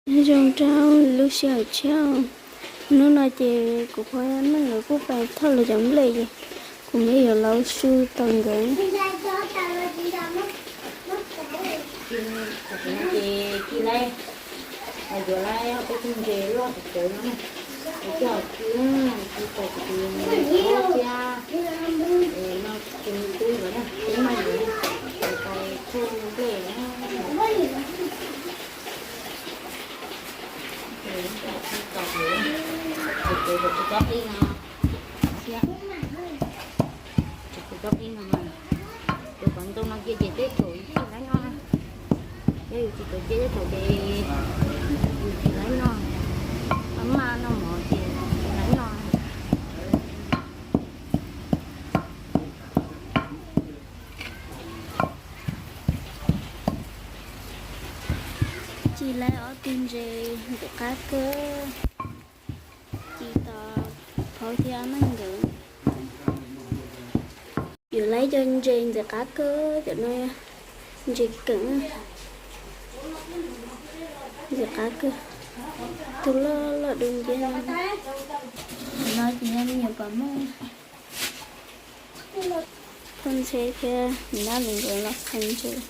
Nyob zoo rau lub sij hawm tshiab, hnub no ces kuv phob Neej nkawd kuj pais thauj lawv cov nplej ces kuv me yuav los su tos nkawd. Ces ci laib, yuav laib peb tug ntses loj cawv no na, kuv coj ci, ci pom kuv tus me tub thiab, no tus me tub nkawd na, peb mam li pais thauj nplej na. Ces kuv cov qij no thiab, ces kuv cov qij no mas, ces kom ntoo no cia ces teb tsaum yus tsis laib noj na. Yog yus tsis tau cia teb tsaum ces yus tsis laib noj, maj maj noj mov ces tsis laib noj. Ci laib ob tug ntses ntxim qab kawg, ci tos phob thiab Neej nkawd. Yuav laib cov ntses ntxim qab kawg, cov no ntses keem, ntxim qab kawg, tus loj loj dub nciab no. No ces yog me nyuam Pam Meej, Thoj Ntxhe thiab niam dab li nkawd los qhia ntses.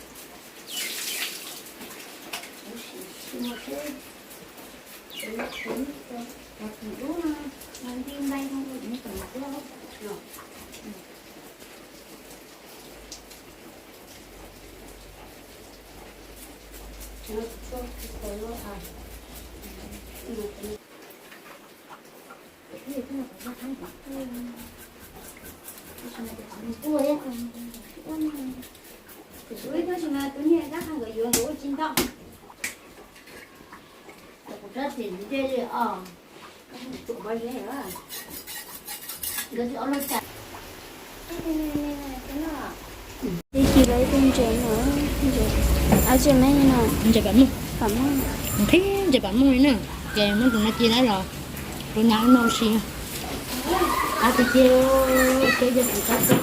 Ib ci laib ib tug ntses no, ab tsi me no, ntses Pam Meej, Pam Meej, qhib ntses Pam Meej li na, ces muab tus no ci laib los rau nyab noj si. Qab tiag tiag, peb cov pum qab tiag,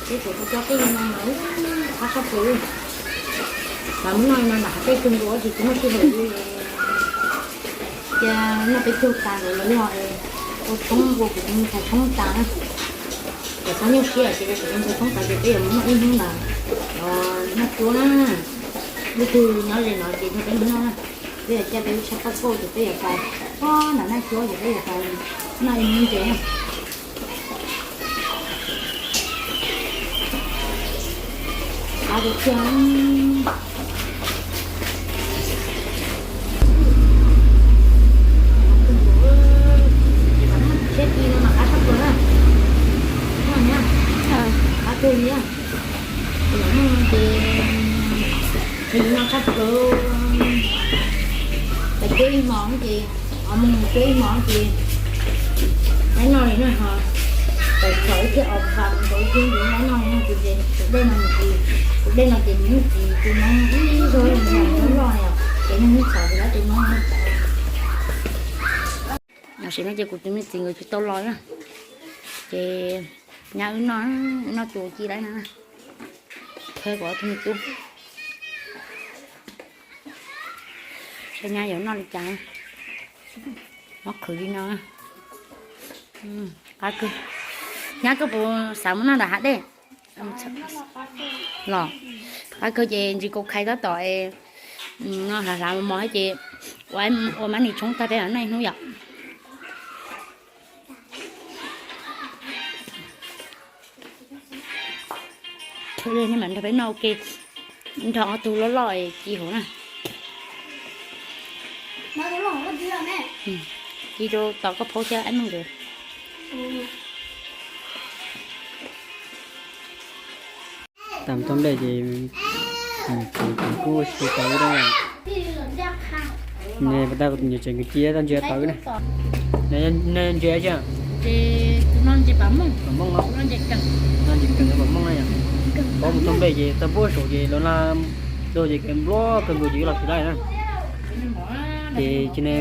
peb pum rau cov qij no mas qab tshaj plaws. Mas muab noj no nram hav teb kawg nkaus tsis tau muaj sij hawm li. Cia noj peb caug tas lawm los yog ua tshoob ua kuv tus me ntxhais tshoob tas na. Ces txhob nyuaj siab ces ua kuv tus me ntxhais tshoob tas ces peb yuav mus noj ib hnub ntawm Naj Cuab na. Leej twg nyob ze no ces nrog peb mus noj na. Peb yuav caij peb lub tsheb paj kauj ces peb yuav pais, o, nram Naj Cuab ces peb yuav pais noj ib hnub ntses na. Qab tiag tiag. Siab ci no mas qab tshaj plaws na. Qab kawg li. Ces yus no tshaj plaws. Pais cuab ib hmos ces, mus cuab ib hmos ces laib noj li na ho. Pais txhom ib thiab ob phav mus tau ib thiab ntawd laib noj li no ces tus dej no ces, tus dej no ces nws yeej tsis tu noob ib zaug li loj li os, ces nws yeej txhom ces laib tu noob. Tam sim no ces kuv tus me txiv nkawd tsis tau los na, ces nyab wb noj, wb noj tus ci laib no, qhia kom tus me tub saib nyab yuav noj li cas. Mob qhwv li no. Qab kawg. Nyab koj puas xav mus noj nram hav dej los? Qab kawg ces ntsis kaus khai tab tom no hlav hlav mos mos thiab ces ua mab nis tshoob tag peb mam noj ib hnub yom. Thiaj li nej mam nrog peb noj ua ke, nrog ob tug loj loj ci hauv na. Ci rau tos koj phaub thiab ab neej nkawd. Tam tau nplej ces kuv kuj ua si tau ib ne, pas tab kuv tus nyuam tsev kwv ci tau ntsia tau ib ne. Ne ntsia tsi? Ces tus no ntses pam mooj, pam mooj no, ntses keem, ntses keem pam mooj na yom. Paub mus tau nplej ces tau puab saum ces lawv na, lawv ces kev npluab kawg nkaus ces wb los tsis laij na. Ces cia ne,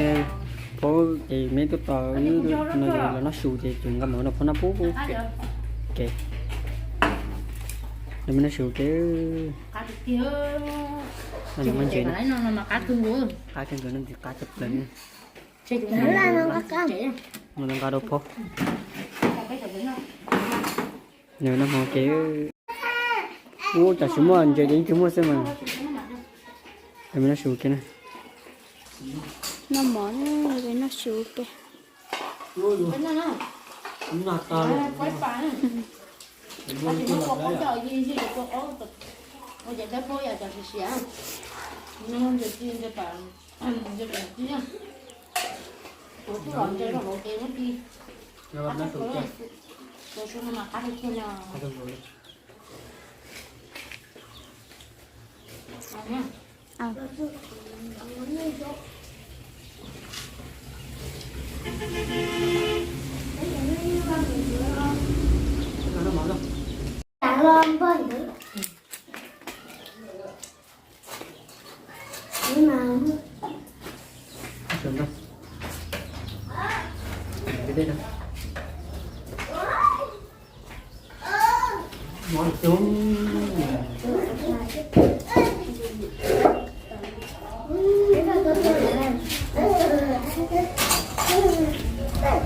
paub ces me tub tos wb no los noj su ces tseem nqa mov no phob noj pub. Ces Nws muaj ntses qab kawg nkaus, qab kawg nkaus no ntxiv qab tshaj plaws. Nws nqa rau phab. Nws noj hmo ces, ub, tam sim muaj ntses ces yeej tsis muaj xwb mas. Nws noj su kiag na. Noj mov, noj su kiag.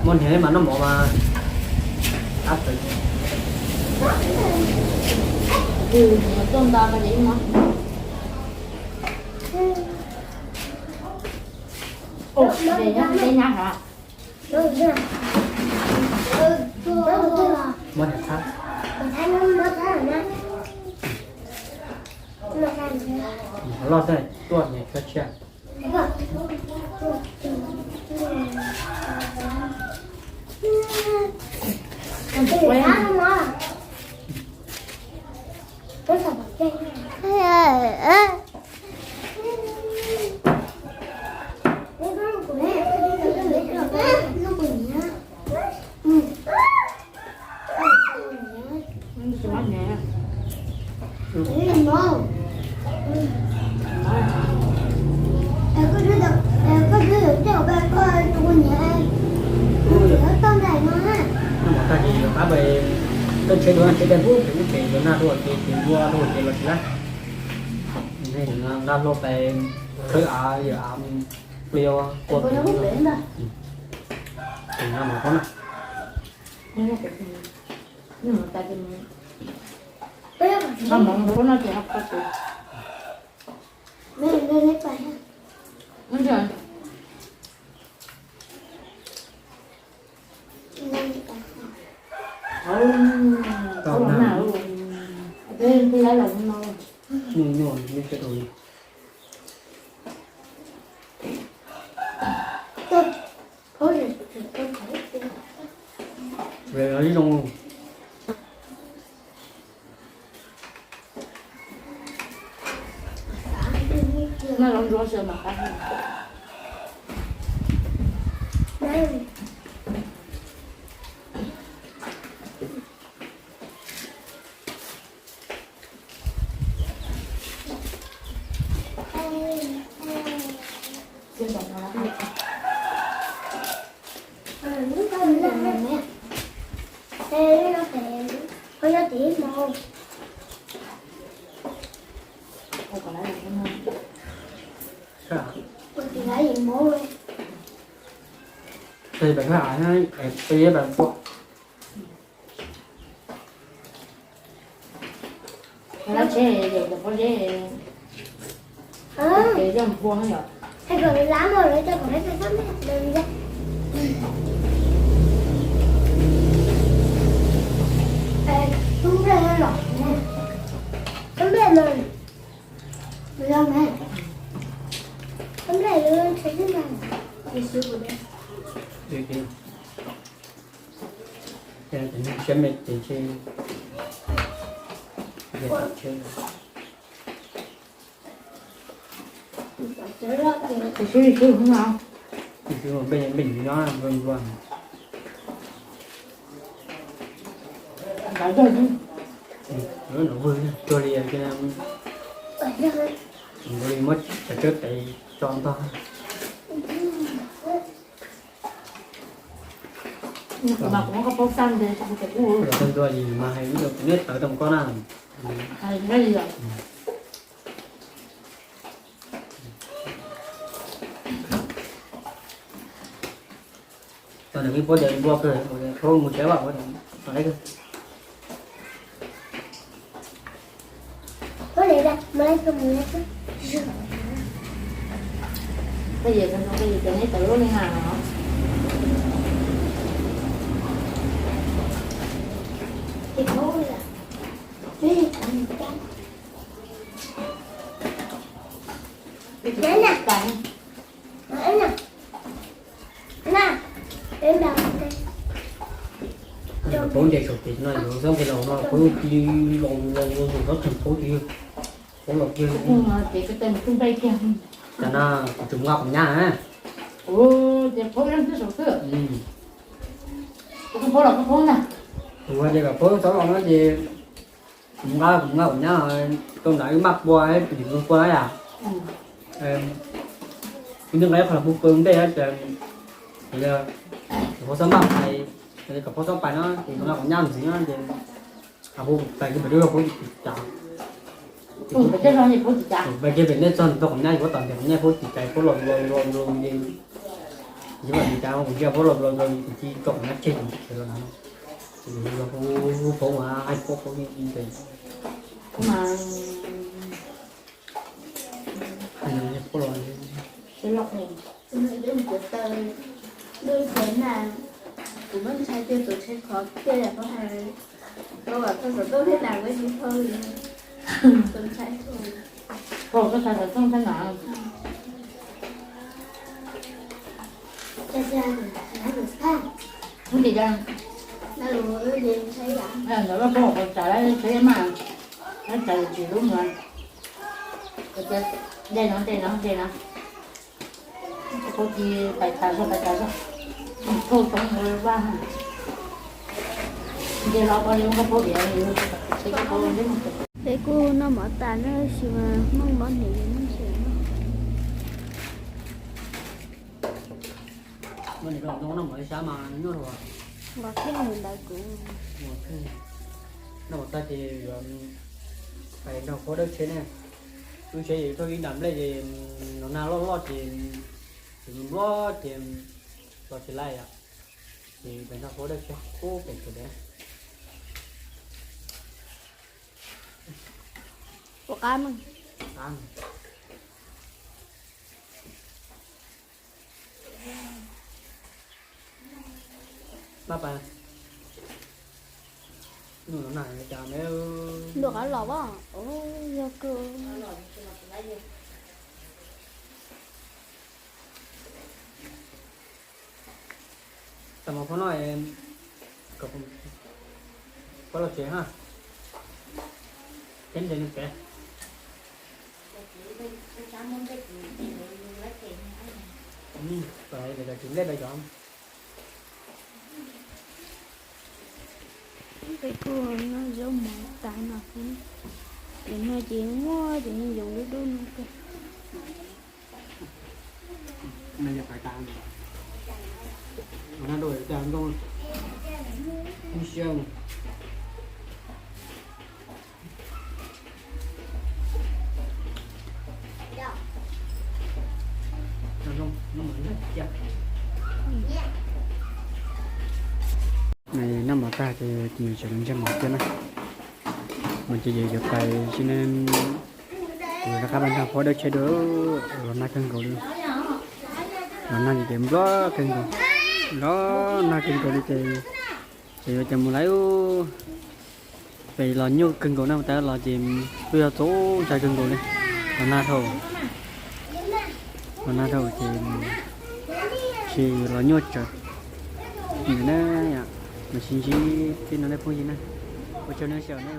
Muaj niam mas noj mov mas qab tawv. Tuaj nta no ces ib mov. Ua, ces nyob teb nyab hov. Muab niam thab. Loj xwb tuaj niam koj tshiab. Tag kis yuav qab pes, koj tsheb dua tsheb pem pub pem ub pem yuav nag dua ces pem npua dua ces los tsis lab. Nqa hlo pes khawb av yawm av plias ua pem no mas qhov na. Siab me ces ntshe Tus xwb tus xwb no. Tus xwb npej npej nyob npej npua. Npua li cuag li muab cov tsawb tes tso ntog. Los tag ntua yim mas hais ib los kuv neb tawv tau koj na. Hais li os. Tau nws pab tias npua kawg, pab mus tsev vam, pab tau lawm kawg. Pab yawg, pab yawg tias neb tawm lub neej na los. Paub ntes saum tes no, yuav txhob nqis los no, paub ci los los los los tseem paub ci, paub los kiag. Cas no kuv tseem nqa qhov nyab na. Ua ces paub los paub ntag. Tus hais tias kom paub txhob los no ces kuv nqa, kuv nqa qhov nyab rau nram wb maj pua, pw tim pua na yom. Kuv nqa ib qho los pw pw ntej ces kom txhob maj pais, kom paub txhob pais no ces kuv nqa qhov nyab ntxiv no ces hu pais kiag pem dub paub tsis cas. Pais kiag pem nej txog nws tau qhov nyab yuav tom ntej qhov nyab paub tsis cas paub los los los los ces, yog los tsis cas kuv cia paub los los los ces kuv cia tso qhov nyab tseg ces kuv tsis los na. Ces yog hu paub mas hais paub paub ntej. Kuv mas, kuv mas, kuv mas, kuv muab ntshai tias tus ntshai qhov tiag yam koj hais, koj vam koj xov tooj thiab tas kuv tsis thau li. Tus ntshai, koj xav xov tooj thiab na. Hnub tim ntawd, ntawd lub pob hauv tsav lawv tsev mas, lawv tsav tsis lub mas, nce no, nce no, nce no. Koj ci pais tas zog, pais tas zog. Thauj toob vaj, nce los pab li koj paub tias, peb kuj noj mov tas na, tab sis mas Hmoob mob hnev, Hmoob tsis noj. Noj mov tas ces yuav pais nrog Huab dawb tsheb ne. Wb tsheb yus tuaj ib nram nplej ces los nag loj loj ces, ces nplob ces los tsis laij yom. Ces pais nrog Huab dawb tsheb pub pem tsuas dev. Ua qab mas. Maj pas. Nug los nag cas me. Ntuj qab los as, yog kawg. Tau mov phauj no, kom pab los tsev ha. Teb ntes nws pem. Peb kuj noj zaub mov tas no xwb. Ces no ces muaj cov nyob yoov dub dub no kawg. Noj mov tag ces kuv tseem ntsej mov thiab na. Mas ces yuav yuav pais tsis ne, kuv rov qab pais nrog Huab dawb tsheb dua, los nag kawg nkaus li. Los nag ces nplob kawg nkaus, los nag kawg nkaus li ces, ces yuav cas mus lawm. Pem los nyuaj kawg nkaus na, tas los ces kuj yog txaus ntshai kawg nkaus li. Los nag dhau, los nag dhau ces tsis los nyuaj tsawv na. Mas sib ntsib tej no nej phooj ywg na, ua tsaug nej sawv daws na.